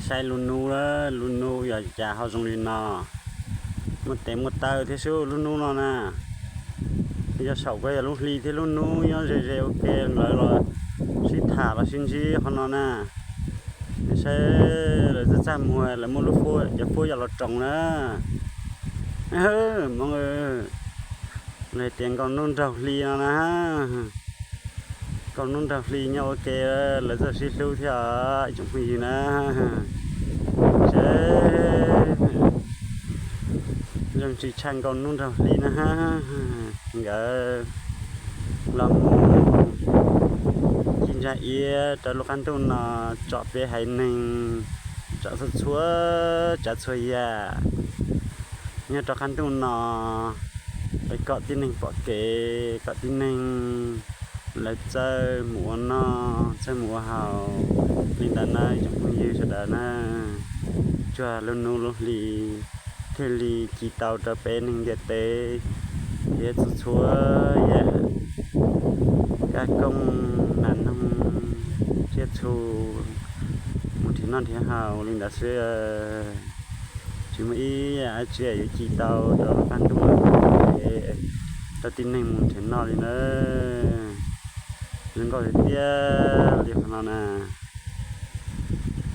Saib lub hnub, lub hnub yog cas ho zoo li no. Muaj tes muaj taw thiab xwb lub hnub no na. Yog saum ko yog lub hli thiab lub hnub nyob ze ze ua ke, lawv los sib tham los sib ntsib qhov no na. Saib lawv txaj txaj muag, lawv muaj lub fuab, cov fuab yog los roos na. Hmoob, lawv tias nkauj hnub nraug hli no na. Nkauj hnub nraug hli nyob ua ke, lawv txawj sib hlub thiab os tsoom phooj ywg na. Saib, zoo tsis tshaj nkauj hnub nraug hli na. Nkawd los mus ci ntsa iab rau lub qab ntuj no, tsom peb haiv neeg, tsom txhua txhua tsav txhua yam nyob rau qab ntuj no, kom tib neeg pom kev, kom tib neeg lawv txawj mus ua noj, txawj mus ua haus li ntawd na tsoom phooj ywg sawv daws na. Tsuas lub hnub lub hli thiaj li ci tau rau peb neeg ntiaj teb thiab txhua txhua yam, kab kooj nas noog, tsiaj txhu, mus nrhiav noj nrhiav haus li ntawd xwb. Tsis muaj ib yam dab tsi yuav ci tau rau qab ntuj, rau tib neeg mus nrhiav noj li na. Zoo nkauj tiag tiag li qhov no na.